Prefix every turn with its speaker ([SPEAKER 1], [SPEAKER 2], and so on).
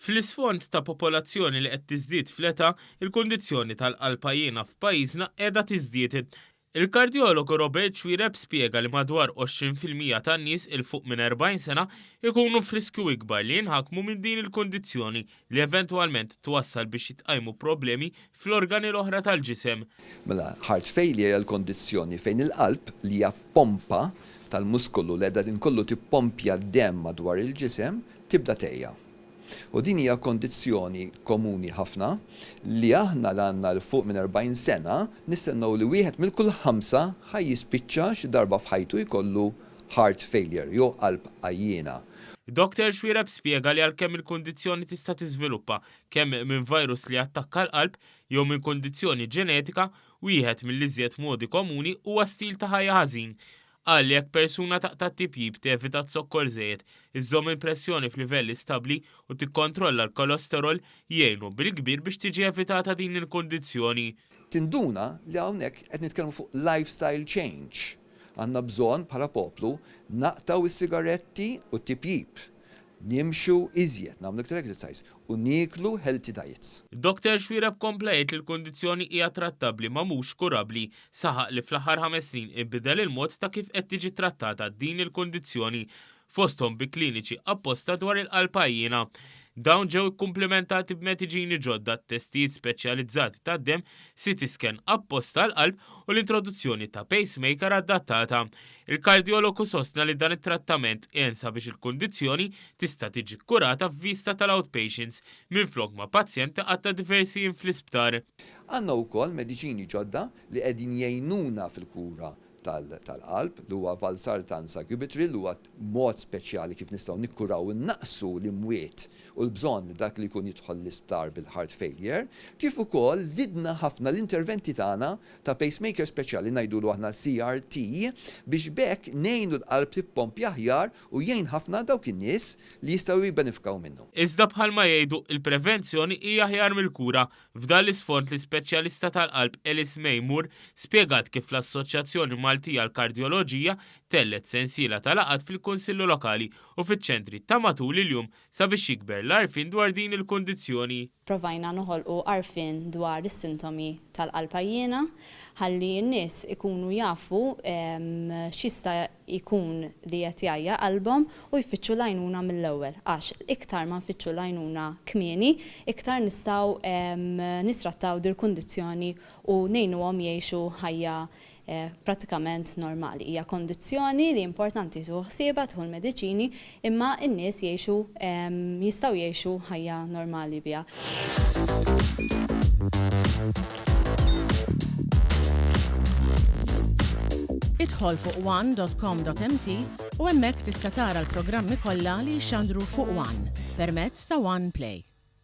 [SPEAKER 1] Fl-isfond ta' popolazzjoni li qed tiżdied fl-età, il-kundizzjoni tal-qalb għajjiena f'pajjiżna qiegħda tiżdied. Il-kardjologu Robert Xuereb spjega li madwar 20% tan-nies 'il fuq minn 40 sena jkunu f'riskju ikbar li jinħakmu minn din il-kundizzjoni li eventwalment twassal biex jitqajmu problemi fl-organi l-oħra tal-ġisem.
[SPEAKER 2] Mela, heart failure hija l-kondizzjoni fejn il-qalb, li hija pompa tal-muskolu li qiegħda inkollu tippompja d-demm madwar il-ġisem, tibda tgħejja. U din hija kondizzjoni komuni ħafna li aħna li għandna 'l fuq minn 40 sena nistennew li wieħed mill kull ħamsa ħa jispiċċa xi darba f'ħajtu jkollu heart failure jew qalb għajjiena.
[SPEAKER 1] Doctor Xuereb spjega li għalkemm il-kundizzjoni tista' tiżviluppa kemm minn virus li jattakka l-qalb jew minn kundizzjoni ġenetika, wieħed mill-iżjed modi komuni huwa stil ta' ħajja ħażin. Qal li jekk persuna taqta' t-tipjip, tevita z-zokkor żejjed, iżżomm il-pressjoni f'livelli stabbli u tikkontrolla l-kolesterol jgħinu bil-kbir biex tiġi evitata din il-kundizzjoni.
[SPEAKER 2] Tinduna li hawnhekk qed nitkellmu fuq lifestyle change. Għandna bżonn bħala poplu naqtgħu s-sigaretti u t-tipjip. Nimxu iżjed, nagħmlu iktar exercise u nieklu healthy diets.
[SPEAKER 1] Doctor Xuereb kompla jgħid li l-kundizzjoni hija trattabbli ma mhux kurabbli. Saħaq li fl-aħħar ħames snin inbidel il-mod ta' kif qed tiġi trattata din il-kundizzjoni, fosthom bi kliniċi apposta dwar il-qalb għajjiena. Dawn ġew ikkumplimentati b'mediċini ġodda, testijiet speċjalizzati tad-demm, CT scan apposta għall-qalb u l-introduzzjoni ta' pacemaker adattata. Il-kardjologu sostna li dan it-trattament għen sabiex il-kundizzjoni tista' tiġi kkurata f'vista tal-outpatients minflok ma pazjent iqatta' diversi jiem fl-isptar.
[SPEAKER 2] Għandna wkoll mediċini ġodda li qegħdin jgħinuna fil-kura tal-qalb, li huwa Valsartan Sacubitril, li huwa mod speċjali kif nistgħu nikkuraw u nnaqqsu l-imwiet u l-bżonn li dak li jkun jidħol l-isptar bil-heart failure, kif ukoll żidna ħafna l-interventi tagħna ta' pacemaker speċjali ngħidulu aħna CRT biex b'hekk ngħinu l-qalb tippompja aħjar u jgħin ħafna dawk in-nies li jistgħu jibbenefikaw minnu.
[SPEAKER 1] Iżda bħalma jgħidu, il-prevenzjoni hija aħjar mill-kura. F'dan l-isfond l-ispeċjalista tal-qalb Alice May Moore spjegat kif l-Assoċjazzjoni Maltija għall-Kardjoloġija tellgħet sensiela ta' laqgħat fil-Kunsillu Lokali u fiċ-ċentri ta' matul il-jum sabiex jikber l-għarfien dwar din il-kundizzjoni.
[SPEAKER 3] Provajna noħolqu għarfien dwar is-sintomi tal-qalb għajjiena ħalli n-nies ikunu jafu x'jista' jkun li qed jgħajja qalbhom u jfittxu l-għajnuna mill-ewwel għax iktar ma nfittxu l-għajnuna kmieni iktar nistgħu nittrattaw dil-kundizzjoni u ngħinuhom jgħixu ħajja prattikament normali. Hija kondizzjoni li importanti tieħu ħsiebha, tieħu l-mediċini, imma n-nies jgħixu jistgħu jgħixu ħajja normali biha.
[SPEAKER 4] Idħol fuq one dot com dot mt u hemmhekk tista' tara l-programmi kollha li jixxandru fuq one permezz ta' One Play.